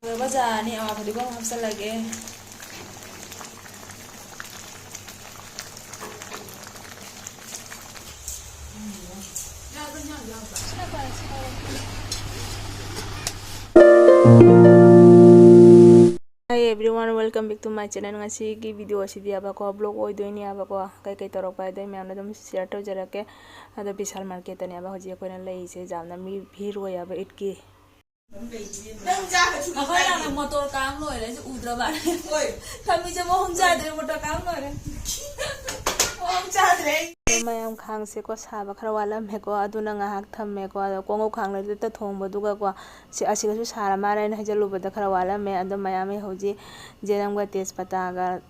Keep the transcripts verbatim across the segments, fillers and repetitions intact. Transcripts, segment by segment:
ꯐꯖꯔꯅꯤ, ꯑꯋꯥ ꯐꯗꯤꯒꯣꯝ ꯍꯥꯞꯆꯤꯜꯂꯒꯦ꯫ Hi everyone, welcome back to my channel. ꯉꯁꯤꯒꯤ video ꯑꯁꯤꯗꯤ ꯌꯥꯕꯀꯣ, vlog ꯑꯣꯏꯗꯣꯏꯅꯦ ꯌꯥꯕꯀꯣ꯫ ꯀꯩꯀꯩ ꯇꯧꯔꯛꯄ ꯍꯥꯏꯗꯣ ꯑꯩ ꯃꯌꯥꯝꯅ ꯑꯗꯨꯝ share ꯇꯧꯖꯔꯛꯀꯦ꯫ ꯑꯗꯣ ꯕꯤꯁꯥꯜ ꯃꯥꯔꯀꯦꯠꯇꯅꯦꯕ ꯍꯧꯖꯤꯛ ꯑꯩꯈꯣꯏꯅ ꯂꯩꯔꯤꯁꯦ, ꯌꯥꯝꯅ ꯃꯤ ꯚꯤꯔ ꯑꯣꯏꯌꯦꯕ ꯏꯠꯀꯤ꯫ ꯑꯩꯈꯣꯏ ꯂꯥꯛꯅ ꯃꯣꯇꯣꯔ ꯀꯥꯝ ꯂꯣꯏꯔꯦ, ꯑꯩꯁꯦ ꯎꯗ꯭ꯔꯕ꯫ ꯊꯝꯃꯤꯁꯦ ꯃꯑꯣꯡ ꯆꯥꯗ꯭ꯔꯦ, ꯃꯣꯇꯣꯔ ꯀꯥꯝ ꯂꯣꯏꯔꯦ꯫ ꯃꯑꯣꯡ ꯆꯥꯗ꯭ꯔꯦ꯫ ꯃꯌꯥꯝ, ꯈꯥꯡꯁꯦꯀꯣ ꯁꯥꯕ ꯈꯔ ꯋꯥꯠꯂꯝꯃꯦꯀꯣ, ꯑꯗꯨꯅ ꯉꯥꯏꯍꯥꯛ ꯊꯝꯃꯦꯀꯣ꯫ ꯑꯗꯣ ꯀꯣꯡꯒꯧ ꯈꯥꯡ ꯂꯩꯔꯗꯤ ꯊꯣꯡꯕꯗꯨꯒꯀꯣ, ꯁꯤ, ꯑꯁꯤꯒꯁꯨ ꯁꯥꯔ ꯃꯥꯜꯂꯦ ꯍꯥꯏꯅ ꯍꯩꯖꯤꯜꯂꯨꯕꯗ ꯈꯔ ꯋꯥꯠꯂꯝꯃꯦ꯫ ꯑꯗꯣ ꯃꯌꯥꯝ, ꯑꯩ ꯍꯧꯖꯤꯛ ꯖꯦꯅꯝꯒ ꯇꯦꯖꯄꯇꯥꯒ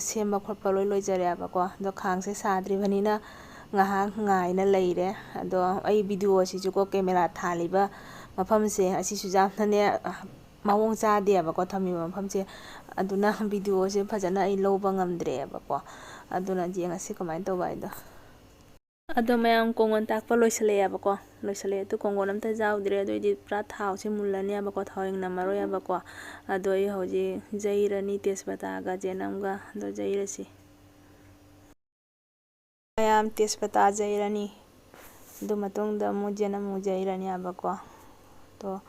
ꯁꯦꯝꯕ ꯈꯣꯠꯄ ꯂꯣꯏ ꯂꯣꯏꯖꯔꯦꯕꯀꯣ꯫ ꯑꯗꯣ ꯈꯥꯡꯁꯦ ꯁꯥꯗ꯭ꯔꯤꯕꯅꯤꯅ ꯉꯥꯏꯍꯥꯛ ꯉꯥꯏꯅ ꯂꯩꯔꯦ꯫ ꯑꯗꯣ ꯑꯩ video ꯑꯁꯤꯁꯨꯀꯣ, camera ꯊꯥꯜꯂꯤꯕ ꯃꯐꯝꯁꯦ ꯑꯁꯤꯁꯨ ꯌꯥꯝꯅꯅꯦ ꯃꯑꯣꯡ ꯆꯥꯗꯦꯕꯀꯣ, ꯊꯝꯃꯤꯕ ꯃꯐꯝꯁꯦ꯫ ꯑꯗꯨꯅ video ꯁꯦ ꯐꯖꯅ ꯑꯩ ꯂꯧꯕ ꯉꯝꯗ꯭ꯔꯦꯕꯀꯣ꯫ ꯑꯗꯨꯅ ꯌꯦꯡꯉꯁꯤ ꯀꯃꯥꯏꯅ ꯇꯧꯕ ꯍꯥꯏꯗꯣ꯫ ꯑꯗꯣ ꯃꯌꯥꯝ, ꯀꯣꯡꯒꯣꯟ ꯇꯥꯛꯄ ꯂꯣꯏꯁꯤꯜꯂꯛꯑꯦꯕꯀꯣ꯫ ꯂꯣꯏꯁꯤꯜꯂꯛꯑꯦ꯫ ꯑꯗꯨ ꯀꯣꯡꯒꯣꯟ ꯑꯝꯇ ꯌꯥꯎꯗ꯭ꯔꯦ꯫ ꯑꯗꯨ ꯑꯣꯏꯗꯤ ꯄꯨꯔꯥ ꯊꯥꯎꯁꯦ ꯃꯨꯜꯂꯅꯦꯕꯀꯣ꯫ ꯊꯥꯎ ꯍꯦꯟꯅ ꯅꯝꯃꯔꯣꯏꯕꯀꯣ꯫ ꯑꯗꯣ ꯑꯩ ꯍꯧꯖꯤꯛ ꯌꯩꯔꯅꯤ, ꯇꯦꯖꯄꯇꯥꯒ ꯖꯦꯅꯝꯒ꯫ ꯑꯗꯣ ꯌꯩꯔꯁꯤ꯫ ꯃꯌꯥꯝ, ꯇꯦꯖꯄꯇꯥ ꯌꯩꯔꯅꯤ꯫ ꯑꯗꯨ ꯃꯇꯨꯡꯗ ꯑꯃꯨꯛ ꯖꯦꯅꯝ ꯑꯃꯨꯛ ꯌꯩꯔꯅꯦꯕꯀꯣ꯫ ꯑꯗꯣ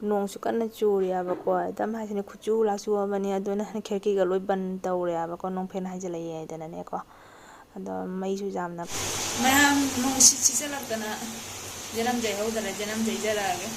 ꯅꯣꯡꯁꯨ ꯀꯟꯅ ꯆꯨꯔꯤꯕꯀꯣ꯫ ꯑꯗꯨꯝ ꯍꯥꯏꯁꯤꯅꯦ, ꯈꯨꯠꯆꯨ ꯂꯥꯛꯆꯨ ꯑꯃꯅꯤ꯫ ꯑꯗꯨꯅ ꯈꯤꯔꯀꯤꯒ ꯂꯣꯏ ꯕꯟ ꯇꯧꯔꯦꯕꯀꯣ, ꯅꯣꯡꯐꯦꯟ ꯍꯥꯏꯖꯤꯜꯂꯛꯑꯦ ꯍꯥꯏꯗꯅꯅꯦꯀꯣ꯫ ꯑꯗꯣ ꯃꯩꯁꯨ ꯌꯥꯝꯅ, ꯃꯌꯥꯝ, ꯅꯣꯡ ꯁꯤꯠ ꯁꯤꯠꯆꯜꯂꯛꯇꯅ ꯖꯦꯅꯝ ꯌꯩꯍꯧꯗꯔꯦ, ꯖꯦꯅꯝ ꯌꯩꯖꯔꯛꯑꯒꯦ꯫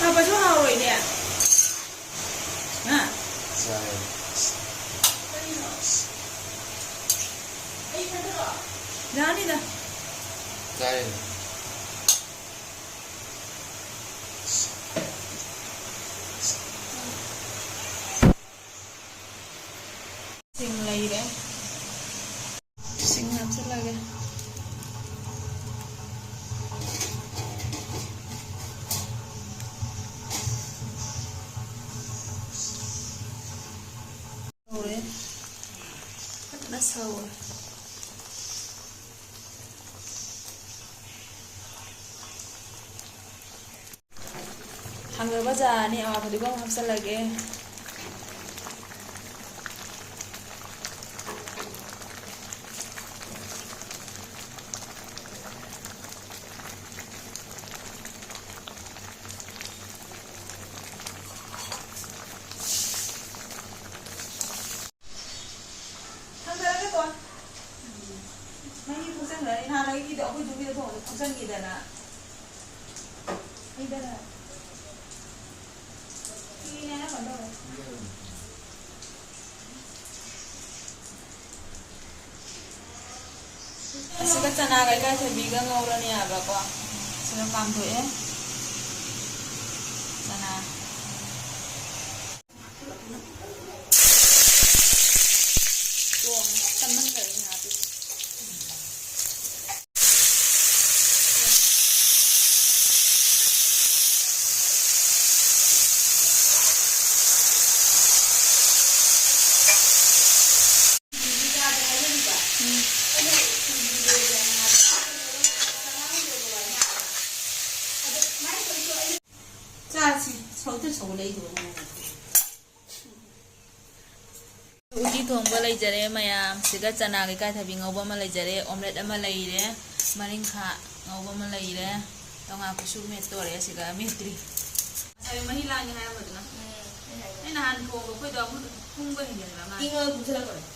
ꯍꯥꯞꯄꯁꯨ ꯍꯥꯎꯔꯣꯏꯅꯦ꯫ ꯍꯥ? ꯌꯥꯏ꯫ ꯌꯥꯅꯤꯗ꯫ ꯌꯥꯏ꯫ ꯁꯤꯡ ꯂꯩꯔꯦ꯫ ꯁꯤꯡ ꯍꯥꯞꯆꯤꯜꯂꯒꯦ꯫ ꯍꯧꯔꯦ꯫ ꯐꯖꯅ ꯁꯧꯔꯦ꯫ ꯊꯥꯡꯗꯔꯕ ꯖꯥꯔ ꯑꯅꯤ ꯑꯋꯥ ꯐꯗꯤꯒꯣꯝ ꯍꯥꯞꯆꯤꯜꯂꯒꯦ꯫ ꯊꯥꯡꯗꯔꯒꯦꯀꯣ꯫ ꯃꯍꯤ ꯐꯨꯠꯆꯟꯈ꯭ꯔꯅꯤ꯫ ꯅꯍꯥꯟ ꯑꯩꯒꯤꯗꯣ, ꯑꯩꯈꯣꯏ ꯌꯨꯝꯒꯤꯗꯣ ꯊꯣꯡꯕꯗꯣ ꯐꯨꯠꯆꯟꯈꯤꯗꯅ꯫ ꯃꯍꯤꯗꯅ꯫ ꯐꯤꯅꯦꯅ ꯀꯩꯅꯣ ꯇꯧꯔꯦ꯫ ꯑꯁꯤꯒ ꯆꯅꯥꯒ ꯏꯀꯥꯏꯊꯕꯤꯒ ꯉꯧꯔꯅꯤ ꯍꯥꯏꯕꯀꯣ꯫ ꯁꯤꯒ ꯀꯥꯝꯊꯣꯛꯑꯦ꯫ ꯆꯅꯥ꯫ ꯆꯣꯡꯉꯦ꯫ ꯀꯟꯃꯟꯈꯔꯦ ꯑꯩꯅ ꯍꯥꯞꯄꯤꯁꯦ꯫ ꯆꯥꯁꯤ꯫ ꯁꯧꯗ ꯁꯧꯒꯠꯂꯛꯏꯗꯨꯕꯨ꯫ ꯎꯇꯤ ꯊꯣꯡꯕ ꯂꯩꯖꯔꯦ ꯃꯌꯥꯝ꯫ ꯁꯤꯒ ꯆꯅꯥꯒ ꯏꯀꯥꯏꯊꯕꯤ ꯉꯧꯕ ꯑꯃ ꯂꯩꯖꯔꯦ, omelette ꯑꯃ ꯂꯩꯔꯦ, ꯃꯔꯤꯡꯈꯥ ꯉꯧꯕ ꯑꯃ ꯂꯩꯔꯦ꯫ ꯇꯣꯉꯥꯟ ꯀꯨꯁꯨ ꯃꯦꯠꯇꯣꯔꯦ, ꯑꯁꯤꯒ ꯃꯦꯠꯇ꯭ꯔꯤ꯫ ꯉꯁꯥꯏ ꯃꯍꯤ ꯂꯥꯡꯉꯦ ꯍꯥꯏꯔꯝꯕꯗꯨꯅ? ꯎꯝ, ꯑꯩ ꯍꯥꯏꯒꯦ꯫ ꯑꯩ ꯅꯍꯥꯟ ꯊꯣꯡꯕ ꯑꯩꯈꯣꯏꯗꯣ ꯑꯃꯨꯛ ꯄꯨꯡꯒ ꯍꯦꯟꯖꯜꯂꯛꯑ ꯃꯥꯜꯂꯦ꯫ ꯏꯪꯉꯒ ꯄꯨꯊꯔꯛꯄꯅꯦ꯫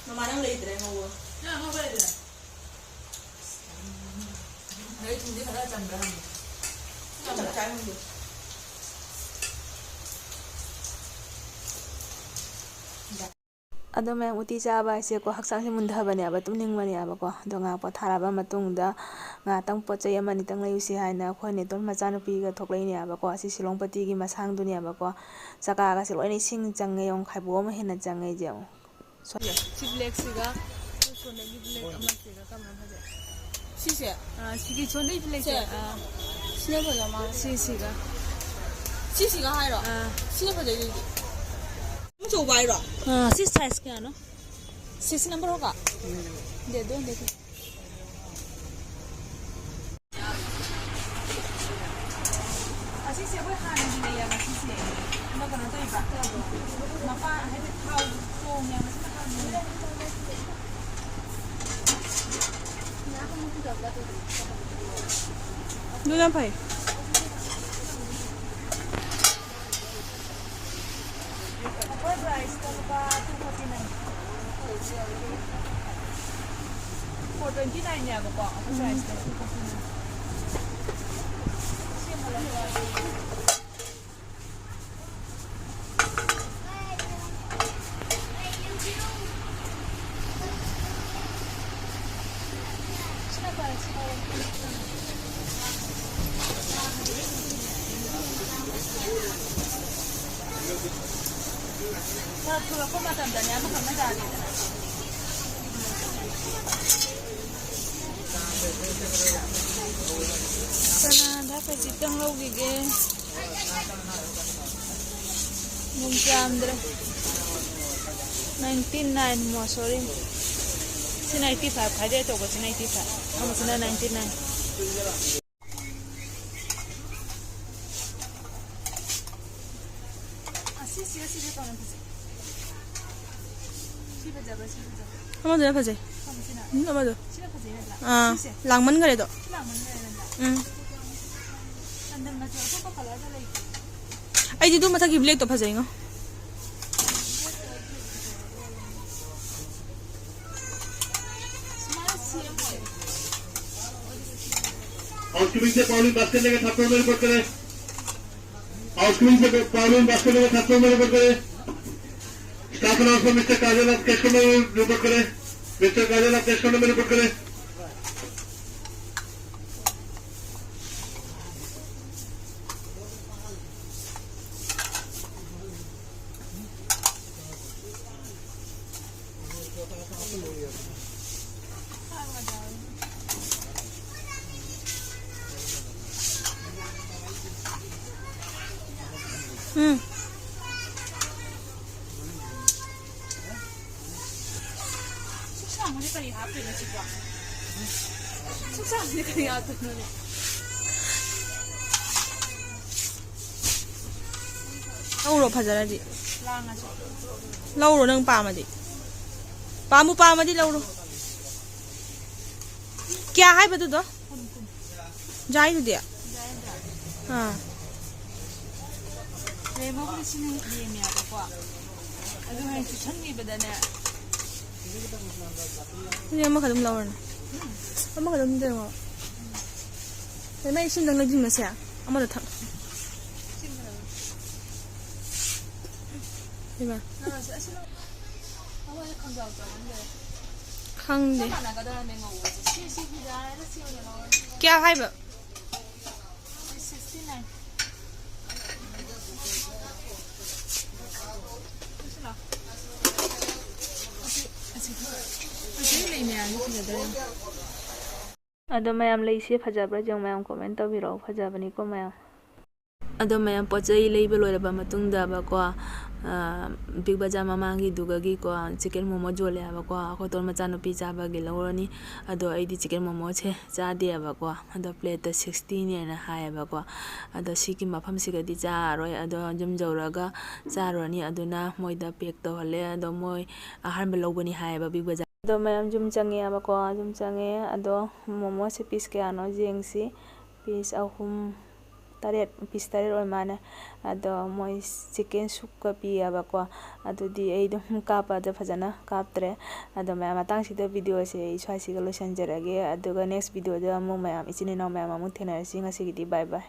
ꯃꯃꯥ ꯅꯪ ꯂꯩꯇ꯭ꯔꯦ ꯉꯧꯕ꯫ ꯅꯪ ꯉꯧꯕ ꯂꯩꯇ꯭ꯔꯦ? ꯑꯗꯩ ꯊꯨꯝꯗꯤ ꯈꯔ ꯆꯝꯕ꯭ꯔꯥ ꯍꯪꯉꯦ꯫ ꯆꯝꯕ꯭ꯔꯥ? ꯆꯝ ꯆꯥꯏ ꯈꯪꯗꯦ꯫ ꯑꯗꯣ ꯃꯌꯥꯝ ꯎꯇꯤ ꯆꯥꯕ ꯍꯥꯏꯁꯦꯀꯣ, ꯍꯛꯆꯥꯡꯁꯦ ꯃꯨꯟꯊꯕꯅꯦꯕ, ꯇꯨꯝꯅꯤꯡꯕꯅꯦꯕꯀꯣ꯫ ꯑꯗꯣ ꯉꯥꯏꯍꯥꯛ ꯄꯣꯊꯥꯔꯕ ꯃꯇꯨꯡꯗ, ꯉꯥꯏꯍꯥꯛꯇꯪ ꯄꯣꯠ ꯆꯩ ꯑꯃ ꯑꯅꯤꯇꯪ ꯂꯩꯔꯨꯁꯤ ꯍꯥꯏꯅ ꯑꯩꯈꯣꯏ ꯅꯦꯇꯣꯟ ꯃꯆꯥꯅꯨꯄꯤꯒ ꯊꯣꯛꯂꯛꯏꯅꯦꯕꯀꯣ꯫ ꯑꯁꯤ ꯁꯤꯂꯣꯡꯄꯇꯤꯒꯤ ꯃꯁꯥꯡꯗꯨꯅꯦꯕꯀꯣ꯫ ꯆꯀꯥꯒꯁꯦ ꯂꯣꯏꯅ ꯏꯁꯤꯡ ꯆꯪꯉꯦ ꯌꯦꯡꯉꯣ, ꯈꯥꯏꯕꯣꯛ ꯑꯃ ꯍꯦꯟꯅ ꯆꯪꯉꯦ ꯑꯩꯁꯦ ꯌꯦꯡꯉꯣ꯫ ꯁꯤ ꯕ꯭ꯂꯦꯛꯁꯤꯒ, ꯁꯣꯝꯗꯒꯤ ꯕ꯭ꯂꯦꯛ ꯑꯃꯁꯤꯒ ꯀꯔꯝꯕꯅ ꯐꯖꯩ? ꯁꯤꯁꯦ? ꯑꯥ, ꯁꯤꯒꯤ ꯁꯣꯝꯗꯒꯤ ꯕ꯭ꯂꯦꯛꯁꯦ꯫ ꯁꯦ꯫ ꯑꯥ꯫ ꯁꯤꯅ ꯐꯖ ꯃꯥꯜꯂꯦ꯫ ꯁꯤꯁꯤꯒ꯫ ꯁꯤꯁꯤꯒ ꯍꯥꯏꯔꯣ? ꯑꯥ꯫ ꯁꯤꯅ ꯐꯖꯩ ꯑꯗꯨꯗꯤ꯫ ꯑꯆꯧꯕ ꯍꯥꯏꯔꯣ? ꯑꯥ, ꯁꯤ ꯁꯥꯏꯖ ꯀꯌꯥꯅꯣ? Six number ꯍꯣꯒ? ꯗꯦ ꯗꯣ, ꯗꯦ ꯗꯣ꯫ ꯑꯁꯤꯁꯦ ꯑꯩꯈꯣꯏ ꯍꯥꯟꯅꯒꯤ ꯂꯩꯌꯦꯕ, ꯁꯤꯁꯦ꯫ ꯑꯃ ꯀꯩꯅꯣ ꯇꯧꯔꯤꯕ꯫ ꯃꯄꯥ ꯍꯥꯏꯗꯤ ꯊꯥꯎ ꯆꯣꯡꯉꯦꯕ, ꯁꯤꯅ ꯍꯥꯟꯅꯒꯤ꯫ ꯑꯗꯨꯅ ꯐꯩ꯫ ꯑꯩꯈꯣꯏ ꯄ꯭ꯔꯥꯏꯁꯇ ꯂꯨꯄꯥ two forty nine. Four twenty ꯅꯥꯏꯟꯅꯦꯕꯀꯣ, ꯑꯩꯈꯣꯏ ꯄ꯭ꯔꯥꯏꯁꯇ ꯇꯨ ꯐꯣꯔꯇꯤ ꯅꯥꯏꯟ꯫ ꯁꯤ ꯑꯃ ꯂꯧꯔꯣ꯫ ꯁꯤꯅ ꯐꯔꯦ, ꯁꯤ ꯂꯧꯔꯣ꯫ ꯈꯔ ꯊꯨꯔꯛꯄ ꯃꯇꯝꯗꯅꯦ ꯑꯃꯈꯛꯅ ꯌꯥꯅꯤꯗꯅ꯫ ꯆꯅꯥꯗ ꯈꯖꯤꯛꯇꯪ ꯂꯧꯈꯤꯒꯦ꯫ ꯃꯨꯛ ꯌꯥꯝꯗ꯭ꯔꯦ꯫ ꯅꯥꯏꯟꯇꯤ ꯅꯥꯏꯟ ꯃꯣ, ꯁꯣꯔꯤ꯫ ꯁꯤꯅ ꯑꯩꯠꯇꯤ ꯐꯥꯏꯚ ꯈꯥꯏꯗꯩ, ꯑꯆꯧꯕꯁꯤꯅ ꯑꯩꯠꯇꯤ ꯐꯥꯏꯚ, ꯑꯃꯁꯤꯅ ꯅꯥꯏꯟꯇꯤ ꯅꯥꯏꯟ꯫ ꯑꯁꯤꯁꯤꯒ ꯁꯤꯒ ꯇꯧꯔꯝꯕꯁꯦ꯫ ꯑꯃꯗꯨꯅ ꯐꯖꯩ꯫ ꯎꯝ, ꯑꯃꯗꯣ꯫ ꯁꯤꯅ ꯐꯖꯩ ꯅꯠꯇ꯭ꯔꯥ? ꯑꯥ, ꯁꯤꯁꯦ? ꯂꯥꯡꯃꯟꯈꯔꯦ ꯑꯗꯣ꯫ ꯁꯤ ꯂꯥꯡꯃꯟꯈꯔꯦ ꯅꯠꯇ꯭ꯔꯥ? ꯎꯝ꯫ ꯆꯟꯗꯟ ꯃꯆꯨ ꯑꯇꯣꯞꯄ ꯀꯂꯔꯗ ꯂꯩꯇꯦ꯫ ꯑꯩꯗꯤ ꯑꯗꯨ ꯃꯊꯛꯀꯤ ꯕ꯭ꯂꯦꯛꯇꯣ ꯐꯖꯩꯉꯣ꯫ ꯁꯨꯃꯥꯏꯅ ꯁꯦꯝꯃꯣ꯫ Housekeeping से पावलिन बास्केट लेके छात्रों में रिपोर्ट करें। Housekeeping से पावलिन बास्केट लेके छात्रों में रिपोर्ट करें। Staff announcement, मिस्टर काजल आप कैश काउंटर में रिपोर्ट करें। मिस्टर काजल आप कैश काउंटर में रिपोर्ट करें। ꯎꯝ꯫ ꯁꯨꯛ ꯁꯥꯡꯕꯁꯦ ꯀꯔꯤ ꯍꯥꯞꯇꯣꯏꯅꯣ ꯁꯤꯕꯣ? ꯁꯨꯛ ꯁꯥꯡꯕꯁꯦ ꯀꯔꯤ ꯍꯥꯞꯇꯣꯏꯅꯣꯅꯦ? ꯂꯧꯔꯣ ꯐꯖꯔꯗꯤ꯫ ꯂꯥꯡꯉꯁꯨ꯫ ꯂꯧꯔꯣ ꯅꯪ ꯄꯥꯝꯃꯗꯤ꯫ ꯄꯥꯝꯕꯨ ꯄꯥꯝꯃꯗꯤ ꯂꯧꯔꯣ꯫ ꯀꯌꯥ ꯍꯥꯏꯕꯗꯨꯗꯣ? ꯖꯥꯏꯗꯨꯗꯤ? ꯑꯥ꯫ ꯔꯦꯃꯣꯕꯨꯗꯤ ꯁꯤꯅ ꯂꯦꯝꯃꯦ ꯍꯥꯏꯕꯀꯣ꯫ ꯑꯗꯨ ꯍꯌꯦꯡ ꯆꯨꯁꯟꯈꯤꯕꯗꯅꯦ꯫ ꯑꯗꯨꯗꯤ ꯑꯃꯈꯛ ꯑꯗꯨꯝ ꯂꯧꯔꯅꯤ꯫ ꯑꯃꯈꯛ ꯑꯗꯨꯝ ꯌꯦꯡꯉꯣ꯫ ꯀꯩꯅꯣ, ꯏꯁꯤꯡꯗꯪ ꯂꯩꯁꯤꯟꯕꯁꯦ ꯑꯃꯗ ꯊꯛ꯫ ꯏꯃꯥ꯫ ꯈꯪꯗꯦ꯫ ꯀꯌꯥ ꯍꯥꯏꯕ? ꯑꯗꯣ ꯃꯌꯥꯝ, ꯂꯩꯁꯦ ꯐꯖꯕ꯭ꯔꯥ ꯌꯦꯡꯉꯣ ꯃꯌꯥꯝ, comment ꯇꯧꯕꯤꯔꯛꯑꯣ, ꯐꯖꯕꯅꯤꯀꯣ ꯃꯌꯥꯝ꯫ ꯑꯗꯣ ꯃꯌꯥꯝ, ꯄꯣꯠ ꯆꯩ ꯂꯩꯕ ꯂꯣꯏꯔꯕ ꯃꯇꯨꯡꯗꯕꯀꯣ, ꯕꯤꯛ ꯕꯖꯥꯔ ꯃꯃꯥꯡꯒꯤꯗꯨꯒꯒꯤꯀꯣ ꯆꯤꯀꯟ ꯃꯣꯃꯣ ꯌꯣꯜꯂꯦ ꯍꯥꯏꯕꯀꯣ꯫ ꯑꯩꯈꯣꯏ ꯇꯣꯟ ꯃꯆꯥꯅꯨꯄꯤ ꯆꯥꯕꯒꯤ ꯂꯧꯔꯅꯤ꯫ ꯑꯗꯣ ꯑꯩꯗꯤ ꯆꯤꯀꯟ ꯃꯣꯃꯣꯁꯦ ꯆꯥꯗꯦꯕꯀꯣ꯫ ꯑꯗꯣ ꯄ꯭ꯂꯦꯠꯇ ꯁꯤꯛꯁꯇꯤꯅꯦꯅ ꯍꯥꯏꯌꯦꯕꯀꯣ꯫ ꯑꯗꯣ ꯁꯤꯒꯤ ꯃꯐꯝꯁꯤꯒꯗꯤ ꯆꯥꯔꯔꯣꯏ꯫ ꯑꯗꯣ ꯌꯨꯝ ꯌꯧꯔꯒ ꯆꯥꯔꯨꯔꯅꯤ꯫ ꯑꯗꯨꯅ ꯃꯣꯏꯗ ꯄꯦꯛ ꯇꯧꯍꯜꯂꯦ꯫ ꯑꯗꯣ ꯃꯣꯏ ꯑꯍꯥꯟꯕ ꯂꯧꯕꯅꯤ ꯍꯥꯏꯌꯦꯕ ꯕꯤꯛ ꯕꯖꯥꯔ꯫ ꯑꯗꯣ ꯃꯌꯥꯝ ꯌꯨꯝ ꯆꯪꯉꯛꯑꯦꯕꯀꯣ꯫ ꯌꯨꯝ ꯆꯪꯉꯛꯑꯦ꯫ ꯑꯗꯣ ꯃꯣꯃꯣꯁꯦ ꯄꯤꯁ ꯀꯌꯥꯅꯣ ꯌꯦꯡꯁꯤ꯫ ꯄꯤꯁ ꯑꯍꯨꯝ, ꯇꯔꯦꯠ, ꯄꯤꯁ ꯇꯔꯦꯠ ꯑꯣꯏ ꯃꯥꯜꯂꯦ꯫ ꯑꯗꯣ ꯃꯣꯏ ꯆꯤꯀꯟ ꯁꯨꯞꯀ ꯄꯤꯌꯦꯕꯀꯣ꯫ ꯑꯗꯨꯗꯤ ꯑꯩ ꯑꯗꯨꯝ ꯀꯥꯞꯄꯗ ꯐꯖꯅ ꯀꯥꯞꯇ꯭ꯔꯦ꯫ ꯑꯗꯣ ꯃꯌꯥꯝ, ꯃꯇꯥꯡꯁꯤꯗ ꯚꯤꯗꯤꯑꯣꯁꯦ ꯑꯩ ꯁ꯭ꯋꯥꯏꯁꯤꯒ ꯂꯣꯏꯁꯤꯟꯖꯔꯒꯦ꯫ ꯑꯗꯨꯒ ꯅꯦꯛꯁ ꯚꯤꯗꯤꯑꯣꯗ ꯑꯃꯨꯛ ꯃꯌꯥꯝ, ꯏꯆꯤꯟ ꯏꯅꯥꯎ ꯃꯌꯥꯝ ꯑꯃꯨꯛ ꯊꯦꯡꯅꯔꯁꯤ꯫ ꯉꯁꯤꯒꯤꯗꯤ ꯕꯥꯏ ꯕꯥꯏ꯫